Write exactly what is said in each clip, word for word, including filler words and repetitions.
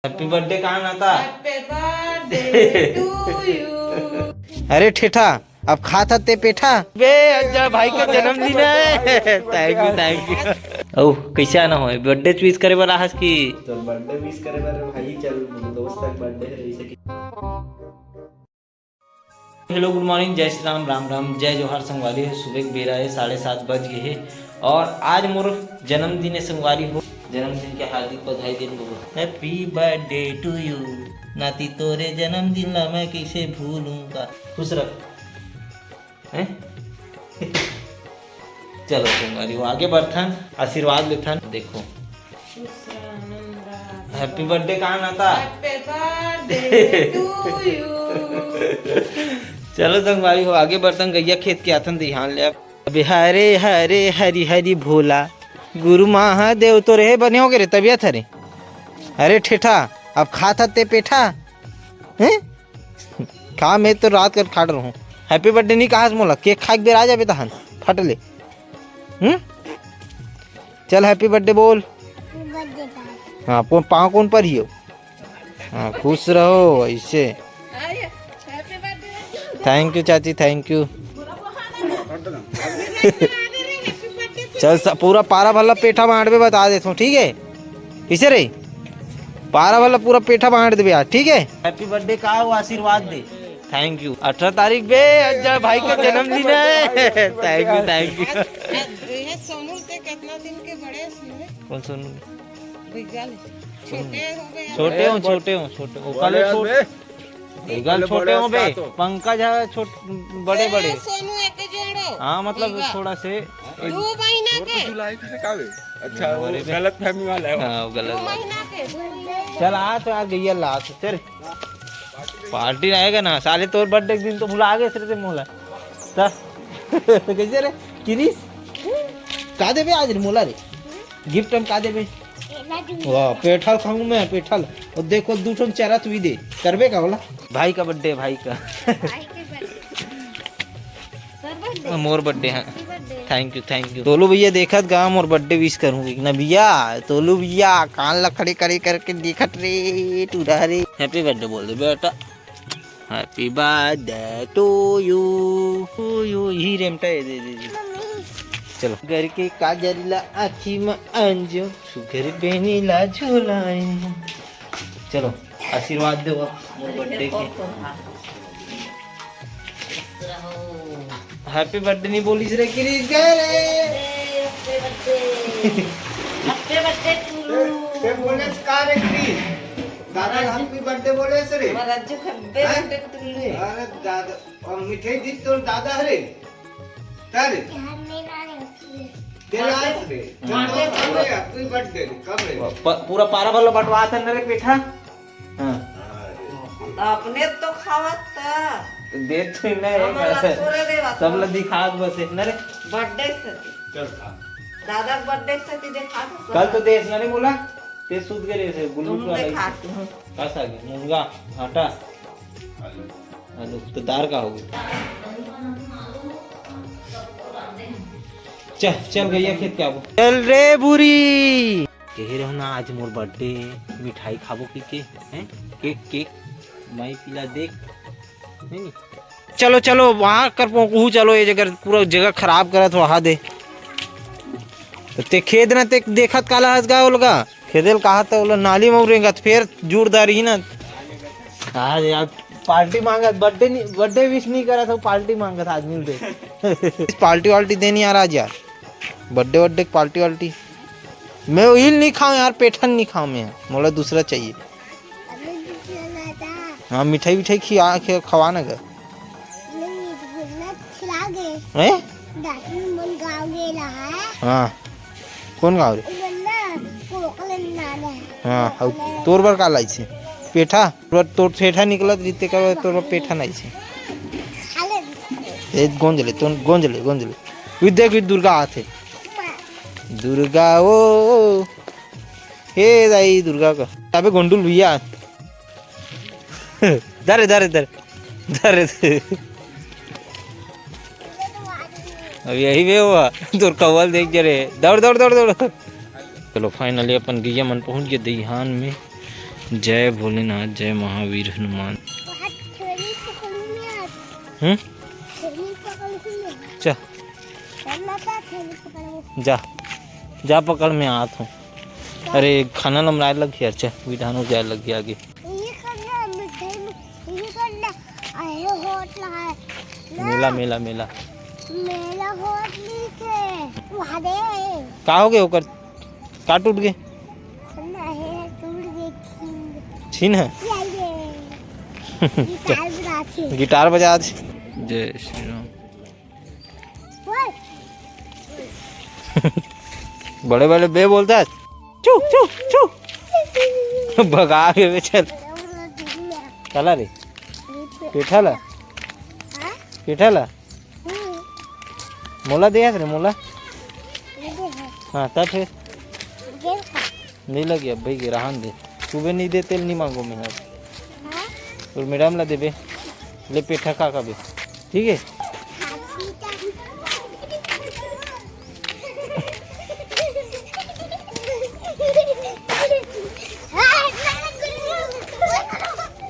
Happy birthday कहा ना था? Happy birthday to you. अरे ठेठा, अब खा था ते पेठा। बे, अज्जा भाई का जन्मदिन है। Thank you, thank you। ओ, कैसे आना हो? Birthday wish करे वाला हस की? तो birthday wish करे वाला भाई, चल, दोस्त तक birthday है, ऐसे कि Hello, good morning, जय श्री राम, राम राम, जय जोहार संगवारी हो। सुबह के बेरा है, साढ़े सात बज गए है और आज मोर जन्मदिन है संगवारी हो। जन्मदिन के हार्दिक बधाई देन बबा। Happy birthday to you। नाती तोरे जन्मदिन ला मैं कैसे भूलूंगा। खुश रह। हैं? चलो संगवारी हो, आगे बढ़थन, आशीर्वाद लेथन। देखो, Happy birthday कहा ना था? Happy birthday to you। चलो संगवारी हो, आगे बढ़थन, गैया खेत के आथन, ध्यान ले। अबे हरे हरे हरी हरी भोला, गुरु महादेव तो रहे बने हो गए रे, तबियत हरे। अरे ठेठा, अब खा था ते पेठा, हैं? खा, मैं तो रात कर खाट रहूं। Happy birthday नहीं कहा मोला, cake खाए के बेर आ जाबे तहन, फट ले। हम्म, चल happy birthday बोल। Birthday का। हाँ, पो-, पाँव कौन पर ही हो? हाँ, खुश रहो ऐसे। Thank you चाची, thank you। चल स-, पूरा पारा भला पेठा बांटबे, बता देथों, ठीक है? किसे रे? पारा वाला पूरा पेठा बांट देबे यार, ठीक है? Happy birthday का वो आशीर्वाद दे। Thank you। अठारह तारीख बे, अज्जा भाई का जन्मदिन है। Thank you, thank you। ये सोनू ते कितना दिन के बड़े सुन रे? कौन सोनू? बिगल। छोटे हो गए। छोटे हो, छोटे हो, छोटे हो। बड़े काले हो छोट-, बे। बिगल पहले छोटे बड़े हो बे। हो तो। पंकज है छोट, बड़े ए, बड़े। सोनू एक जोड़ो। हाँ, मतलब बिगल। थोड़ा से। दो महीना के। जुलाई से का बे? अच्छा, वो अरे बे। गलत फहमी वाला है वो। हाँ, वो गलत दो बात। महीना के, दो महीना के। चल आ तो यार, गैया ला तो, चल। पार्टी रहेगा ना साले, तोर birthday के दिन तो भुला गए सिर्फ मोला। ता-, कैसे रे? किरीस? का देबे आज रे मोला रे? Gift हम का देबे? वाह, पेठल खाऊं मैं, पेठल। और देखो, दू ठन चरत भी दे। करबे का बोला? भाई का birthday, भाई का। भाई के birthday। तोर birthday? हाँ, मोर birthday है। Happy birthday। Thank you, thank you। तोलू भैया देखत गा मोर birthday wish करूँ कि ना भैया, तोलू भैया कान ला खड़े खड़े करके देखत रे, टूरा रे। Happy birthday बोल दे बेटा। Happy birthday to you, to you। ही रेमटा है, दे, दे, दे। चलो। घर के काजर ला आँखी में अंजो, सुघर बेनी ला झोलाए। चलो, आशीर्वाद दो मोर birthday के। Happy birthday नहीं बोलिस रे किरीस, गए रे। Happy birthday। Happy birthday to you। ते बोले का रे किरीस? दादा happy birthday बोले से रे? हमारा जो happy हैं? Birthday to you। अरे दादा, और मिठाई दी तो दादा रे। का रे? दे लास रे। हाँ। जब तो कब रे? Happy birthday रे, कब रे? प-, पूरा पारा भला बंटवा था ना रे पेठा। हाँ। तो अपने तो खावत था। तो दे तो ना रे, हमारा थोड़े देवा सब था। ला दिखात बस इतना रे। Birthday से। चल खा। दादा के birthday से ती देखा था सब। कल तो देस ना रे बोला, ते सूत गए रे से गुल्लू तुम का देखा लाइस। तू। का साग है? मूंगा, भाटा। आलू। आलू, तो दार का हो गया? चल, चल गैया खेत के आबो। चल रे बुरी। कहे रहो ना आज मोर birthday, मिठाई खाबो की के, हैं? Cake, cake, माई पीला देख। नहीं, नहीं। चलो, चलो, वहाँ कर पहुँचू, चलो, ये जगह, पूरा जगह खराब करत हो, वहाँ दे। तो ते खेद ना, ते देखत काला हस गा ओलगा? खेदेल कहा त ओला नाली में रेंगत, फेर जोरदार ही ना। आज यार, पार्टी मांगत, birthday नहीं, birthday wish नहीं करा था, पार्टी मांगत आदमी दे। पार्टी वार्टी देनी यार आज यार। Birthday वर्डे पार्टी वार्टी। मैं वही नहीं खाऊं यार, पेठन नहीं खाऊं मैं, मोला दूसरा चाहिए। हाँ, मिठाई विठाई खिया, खिया, खवा ना गा। नहीं, गुल्ला खिला दे। हैं? दादी मन गाँव गेला है। हाँ। कौन गाँव रे? गुल्ला, कोकलन नाना है। हाँ, अउ कोकलन। तोर बर का लाइसे? पेठा? तोर, तोर पेठा निकलत जीते का तोर बर पेठा नाइसे। खा ले। ए, गोंज ले, तोन गोंज ले, गोंज ले। वी देख, वी दुर्गा आथे। दुर्गा ओ, हे दाई दुर्गा का। अबे गोंडुल भैया। दरे, दरे, दरे। दरे, दरे। अब यही वे हुआ। तोर कव्वल देख के रे। दौड़, दौड़, दौड़, दौड़। चलो, finally अपन गैया मन पहुंच गए दईहान में। जय भोलेनाथ, जय महावीर हनुमान। हम्म? चल। जा, जा पकड़, मैं आत हूँ। अरे, खाना लमराए लग गया, चल, विधान हो जाए लग गया आगे। मेला, मेला, मेला। मेला होत नहीं थे। वहाँ दे। का हो गए ओकर? का टूट गए? छीन है? गिटार बजा थे। गिटार बजा थे। जय श्री राम। बड़े बड़े बे बोलता है, चू चू चू। भगा के बे, चल। चला रे। पेठा ला। पेठा ला। मोला दे रे, मोला। हाँ, तब फिर। नहीं लगे अब भाई के, रहन दे। सुबह नहीं दे, तेल नहीं मांगो मैं आज। और मैडम ला देबे, ले पेठा खा खाबे, ठीक है?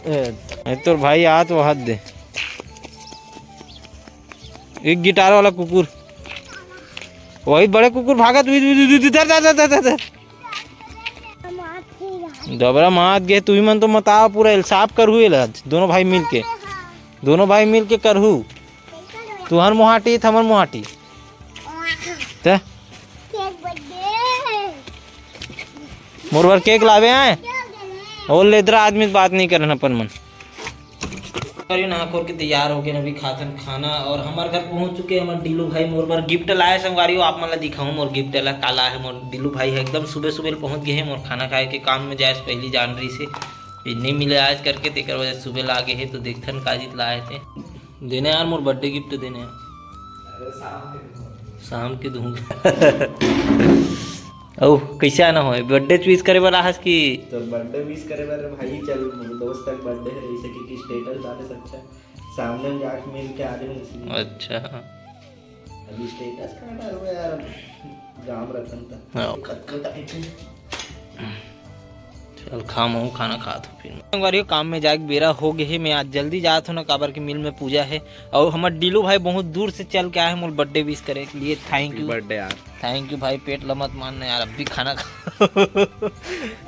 ए, ए, तोर भाई आ तो हाथ दे। एक गिटार वाला कुकुर, वही बड़े कुकुर भागत हुई, हुई, हुई, हुई, धर, धर, धर, धर, धर। डबरा मात गे, तुही मन तो मतावा पूरा एल साफ करहू एला आज, दोनों भाई मिल के, दोनों भाई मिल के करहू। तुहर मुहाटी, थमर मुहाटी। ते? मोर बर केक लावे हैं? ओ लेदरा आदमी से बात नहीं करन अपन मन। करियो नहा खोर के तैयार हो गए, अभी खाथन खाना और हमार घर पहुंच चुके हैं हमार डीलू भाई। मोर बर गिफ्ट लाए संगवारी हो, आप मन ला दिखाऊं मोर गिफ्ट ला का लाए है। मोर डीलू भाई है एकदम सुबह सुबह पहुंच गए हैं, मोर खाना खाए के काम में जाए से पहली जान रही से, ये नहीं मिले आज करके, तेकर वजह से सुबह ला गए हैं। तो देखथन का चीज लाए थे, देने यार मोर बर्थडे गिफ्ट देने यार। अरे शाम के दूंगा। शाम के दूंगा। अउ कैसे आना हो, बर्थडे विश करे बर आहस कि? तो बर्थडे विश करे बर भाई, चल, मोर दोस्त तक बर्थडे है, जैसे कि स्टेटस डाले सकता है, सामने में जाके मिल के आ जाऊंगा सीधे। अच्छा। अभी स्टेटस का डालूंगा यार, गांव रतन तक। हाँ। कतका टाइम है? चल खा, महू खाना खात हो फिर। संगवारी हो, काम में जाए के बेरा हो गए है, मैं आज जल्दी जात हूँ ना, काबर के मिल में पूजा है। और हमार डीलू भाई बहुत दूर से चल के आए हैं मोर बर्थडे विश करे के लिए। थैंक यू बर्थडे यार। थैंक यू भाई, पेट ल मत मारना यार, अब भी खाना खा।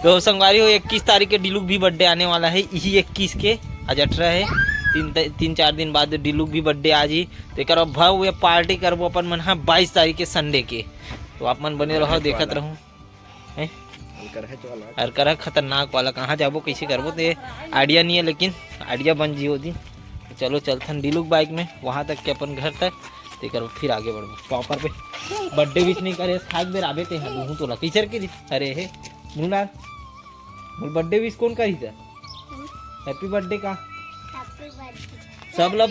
तो संगवारी हो, इक्कीस तारीख के डीलू भी बर्थडे आने वाला है, यही इक्कीस के, आज अठारह है, तीन त-, तीन चार दिन बाद डीलू भी बर्थडे आज ही। तो एक भव्य पार्टी करबो अपन मन, हाँ, बाईस तारीख के संडे के। तो आप मन बने रहो, देखत रहो। हैं? हल्का रहे तो वाला। हल्का रहे, खतरनाक वाला। कहाँ जाबो, कैसे करबो, ते आइडिया नहीं है, लेकिन आइडिया बन जियो दी। चलो चलथन डीलू के बाइक में वहाँ तक के अपन घर तक, तेकर फिर आगे बढ़बो। टॉपर पे बर्थडे विश नहीं करे, खाक बेर आबे ते हूँ तोला कैसे के दी? अरे हे मुन्ना, मोर बर्थडे विश कौन करी था? हैप्पी बर्थडे का? सब लोग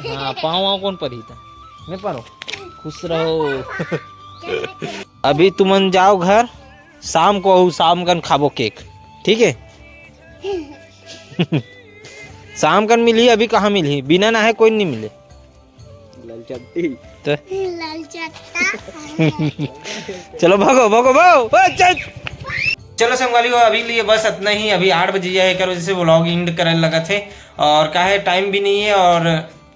हाँ, पाँव वाँव कौन परी था? मैं परो। खुश रहो। अभी तुमन जाओ घर, शाम को आऊ, शाम कन खाबो केक, ठीक है? शाम कन मिलही, अभी कहाँ मिलही? बिना नहाए कोई नहीं मिले। लाल चट्टी। तो लाल चट्टा। चलो भागो, भागो, भागो। ओ, चल। चलो संगवारी हो, अभी लिए बस इतना ही। अभी आठ बजे जाए, एकर वजह से व्लॉग एंड करे लगत है और काहे टाइम भी नहीं है और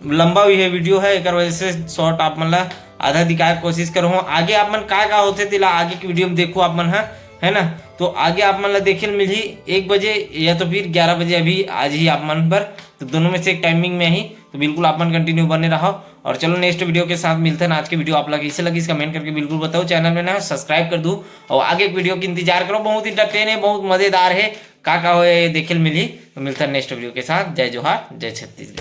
लंबा भी है वीडियो है, एकर वजह से शॉर्ट आप मन ला आधा दिखाए के कोशिश करो। आगे आप मन का का होथे तेला आगे की वीडियो में देखो आप मन ह, है ना? तो आगे आप मन ला देखे ल मिलही एक बजे या तो फिर ग्यारह बजे, अभी आज ही आप मन बर, तो दोनों में से एक टाइमिंग में ही। तो बिल्कुल आप मन कंटिन्यू बने रहो और चलो नेक्स्ट वीडियो के साथ मिलते हैं। आज की वीडियो आप ला कैसे लगी, कमेंट करके बिल्कुल बताओ। चैनल में ना सब्सक्राइब कर दो और आगे एक वीडियो की इंतजार करो, बहुत इंटरटेन है, बहुत मजेदार है, का का होए देखे ल मिलही। तो मिलते हैं नेक्स्ट वीडियो के साथ। जय जोहार, जय छत्तीसगढ़।